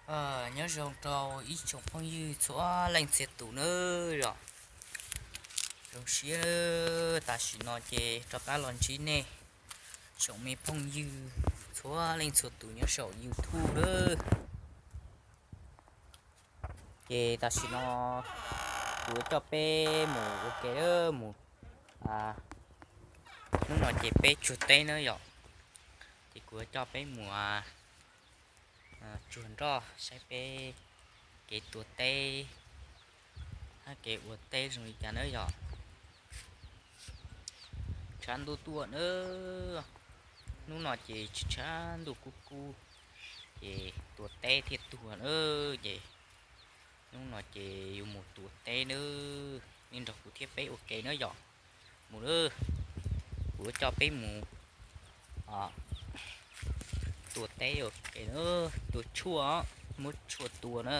Nyob zoo rau ib tsoom phooj ywg txhua leej txhia tus nawb yom. Zoo siab tam sim no ces rov qab los ntsib nej tsoom me phooj ywg txhua leej txhua tus nyob saum YouTube nawb. Ces tam sim no kuv yuav coj peb mus ua ke mus. Hnub no ces peb tsuag teb nawb yom. Ces kuv yuav coj peb mus tsuag nroj saib peb kev tua teb hab kev ua teb zoo li cas nawb yom. Tshav ntuj tuaj nawb. Hnub no ces tshav ntuj kub kub, ces tua teb thiaj tuag nawb. Ces hnub no ces yuav mus tua teb nawb. Nej nrog kuv thiab peb ua ke nawb yom. Mus nawb, kuv yuav coj peb mus tua teb ua ke, tua tshuaj, muab tshuaj tua na.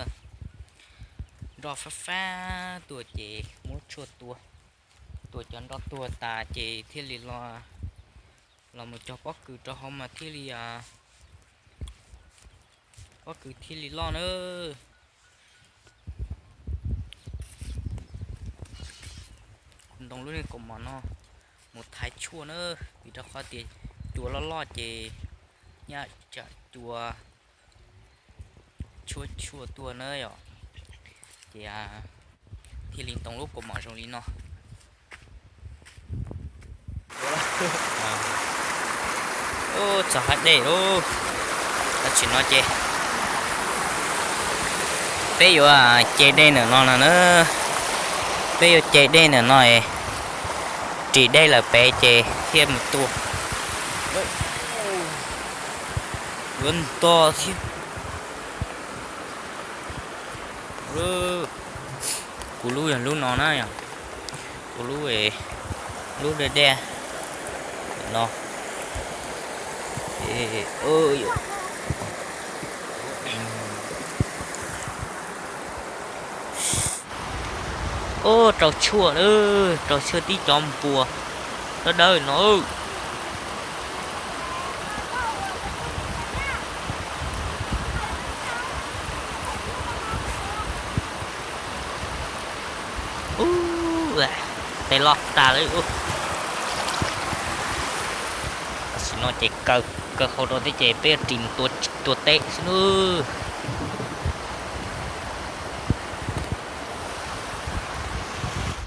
Nroj fab fab tuaj ces muab tshuaj tua. Tua cov nroj tuag tas ces thiaj li los mus cog pob kws rau hauv mas thiaj li, pob kws thiaj li loj nawb. Kuv ntoo lub niag kaus mom no mus thaiv tshuaj na, vim rau qhov tias cua loj loj ces nyaj tsam cua tshuab tshuaj tuaj na yom. Ces thiaj li ntoo lub kaus mom zoo li no. Txog hav dej lawm. Tam sim no ces peb yuav ce dej ntawm no no na. Peb yuav ce dej ntawm no, ris dej lawm pem ces thiaj mus tua. Yuav nto thiab. Kuv lub yog lub no na yom. Kuv lub, lub dej dej no. Ub, rau tshuaj, rau tshuaj tib cov npua dawb dawb no. Ub, tes loj tas lawm. Tam sim no ces kaw, kaw hau rau thiab ces peb yuav ris mus tua teb xwb nawb.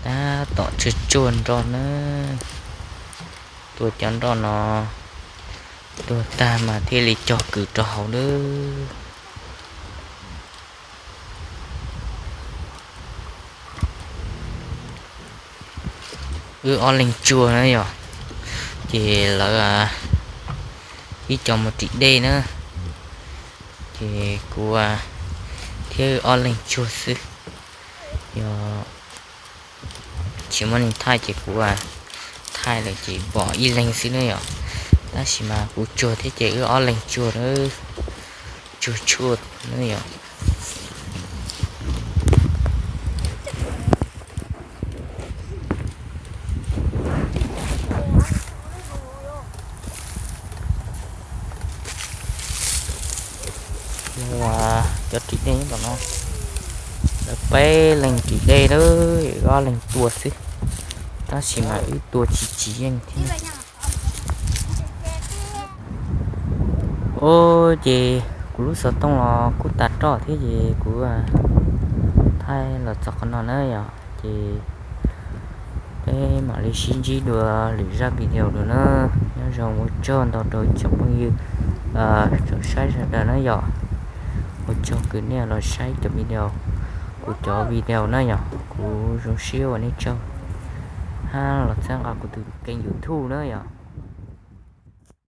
Tab tom tsuag tsuag nroj na. Tua cov nroj no tuag tag mas thiaj li cog kws rau hauv nawb. Wb ob leeg tsuag na yom, ces lawv ib co mus ris dej na, ces kuv thiab wb ob leeg tsuag xwb. Yog tsis muaj neeg thaij ces kuv thaij lawm ces pom ib leeg xwb na yom. Tab sis mas kuv tsuag thiab ces wb ob leeg tsuag, tsuag tsuag na yom. Cov ris dej nyob tom no, lawv peb leeg ris dej na, wb ob leeg tua xwb, tab sis mas wb tua tsis tsis yeej thiab. Ub, ces kuv lub xov tooj los kuj tas roj thiab ces kuv thaij los txog qhov no na yom, ces peb mam li sib ntsib dua lwm zaj video dua na. Nyob zoo ua tsaug ntau rau tsoom phooj ywg tsoom saib sawv daws na yom. Ua tsaug kws nej los saib cov video, kuv cov video na yom. Kuv zoo siab ua nej tsaug hab los txhawb nqa kuv tus kênh YouTube na yom.